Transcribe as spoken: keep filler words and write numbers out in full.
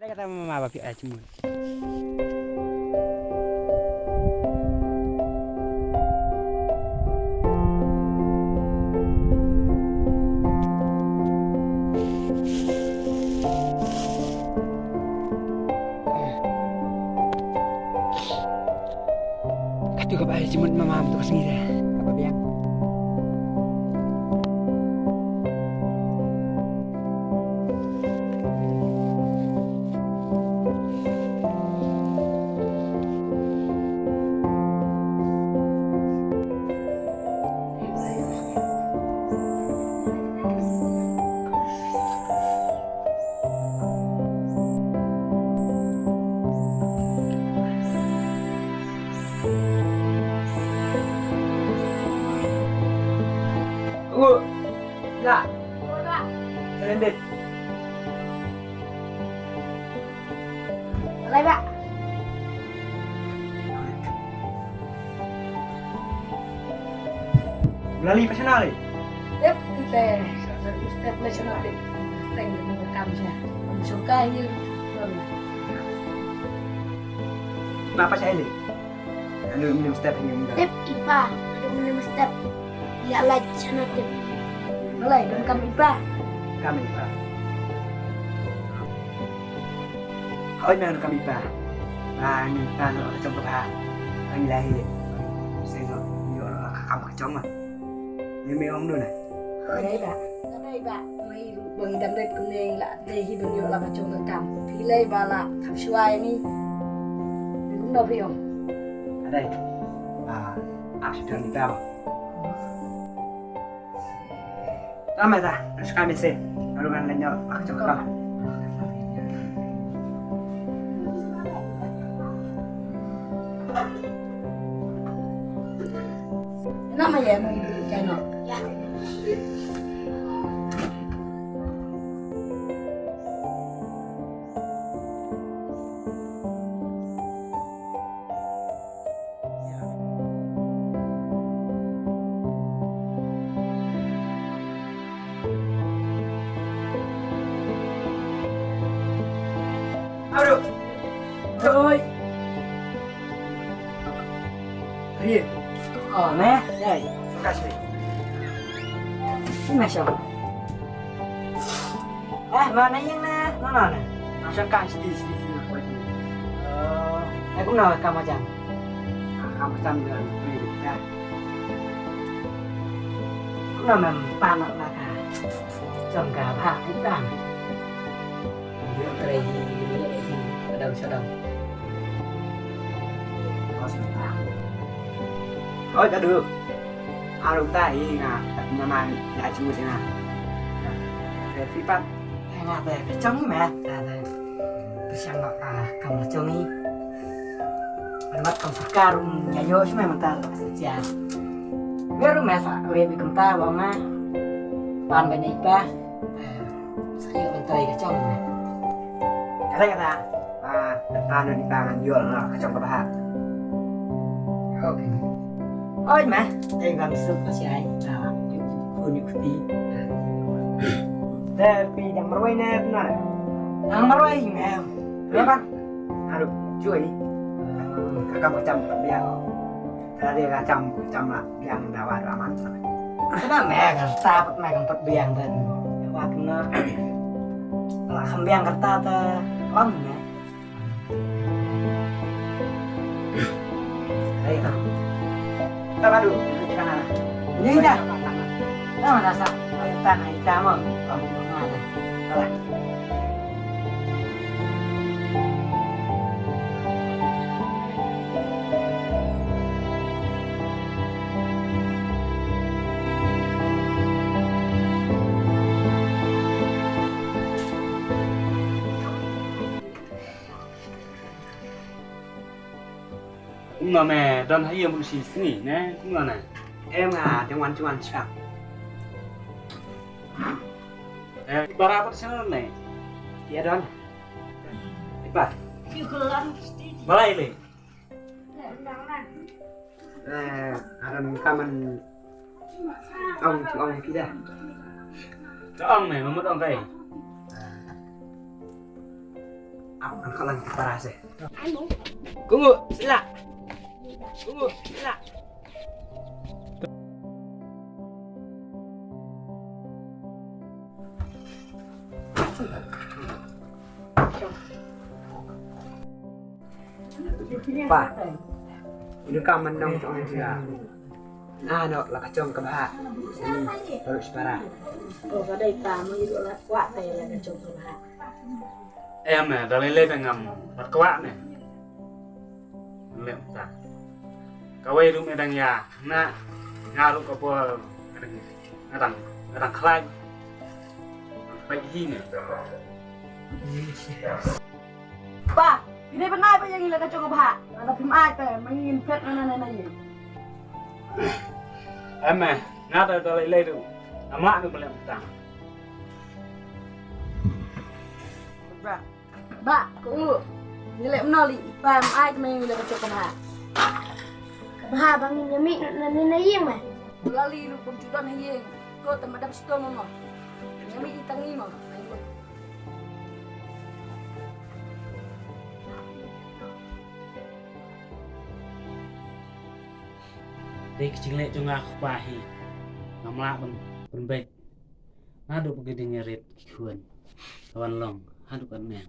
Kata mama ba phi ai jingmut. Katu kaba ai jingmut mama tu ka sngi de. Kaba biang. Ngu. Ya. Splendid. Alai ba. Lali pa channel ni? Dep te. Step le channel dep. Teng de mo kam cha. Mo suka ye. Ba pa channel ni? Anu minimum step ni. Dep ipa. Anu minimum step. Ya la channel dep. Alai dep kam ipa. Kam ipa. Hoi, me ong kam ipa. Ba ngi pan ïa ka jong ka ba. Ngi la hi. Seng ïa ka kam ka jong ma. Ngi me ong duna. Hoi ba. Hoi ba. Mai ruh ba ngi dang rit kumne la dei hi ba ngi ïa la ka jong ka kam. Phi lei ba la kam shuwa ïa ngi. Ngi kum da phi ong. Adai. Ba. Ak shu dang ipa. Tama ta, ska mese. Aru ngan lenyol ak jong ka. Nama ya mun kano? Ya. Aduh. Oi. Aye. Oh, me. Dai. Makasih. Ini masya. Eh, mana yang na? Mana na? Masya kah sidi sidi sidi. Oh, eh, kumno ka macam? Ka macam dia. Ya. Kumno mem panak laka. Jong ka ba itam. Dia kere hi hi sadang sadang. Oh, sebentar. Oh, aduh. Aru ta hi nga, kat nyaman ïa jingmut ïa nga. Te phi pat. Nga te ka jong hi me. Te te. Te sha nga ka kam ka jong hi. Mat kam sukar um ïa ïoh shi me mynta ka sha. Wer um me sa le bi kam ta ba nga. Pan ba nyai pa. Te sa ïoh mynta ka jong hi me. Kata kata. Ba, kata na ni ba ngan ïoh na ka jong ka ba. Okay. Oi ma, dei ba mi suk ka shai. Na, yu ku ni ku ti. Dei pi dang marwai na na. Dang marwai ma. Dei ba. Aduh, cuy. Ka kam ka jam ka biang. Ka dei ka jam ka jam la biang da wa da man. Ka da me ka sa pat me ka pat biang da. Wa na. La kham biang ka ta ta. Lam me. Hei, ta. Ta ba du, ta na. Ni da. Ta ma da sa. Ta na, ta ma. Ta ma da. Ta ba. Kumno me don ha ïing bun shi sngi ne kumno ne? Em nga dang wan chuan chak. Eh, para apa sana ne? Ïa don. Ipa. Balai le. Eh, aram kaman ong ong pida. Ka ong me, mamut ong kai. An khalang ki para se. Kungu, sila. Kungu, sila. Pa. Inu ka man nong tong sila. Na no la ka chong ka bha. Sini baru separa. Oh, ka dei pa mo yu la kwah te la ka chong ka bha. Em, eh, da lei lei da ngam, bad kwah ne. Lem ta. Kawei ruh me dang ya, na, nga ruh ka bol, nga dang, nga dang khlaiñ. Peit hi ne. Pa, phi dei ban ai ba ïa ngi la ka jong ka bha. Lada phim ai te, ma ngin phet na na na na ïa. Em, eh, nga da da lei lei ruh. Ama ruh ba lem ta. Ba. Ba, ko u. Ngi leh mnoli, i pa em ai kmie ngi leh ka jong ka bha. Ka bha ba ngin ïa mih na na na ïing me. Lali ruh kum ju don ha ïing. Ko te madam sto mo mo. Ïa mih i tang i mo. Dei ka jingleh jong nga kpa hi. Ngam lah ban ban beit. Naduh ba ki ding ïa rit ki khun. Ka wan long haduh katne.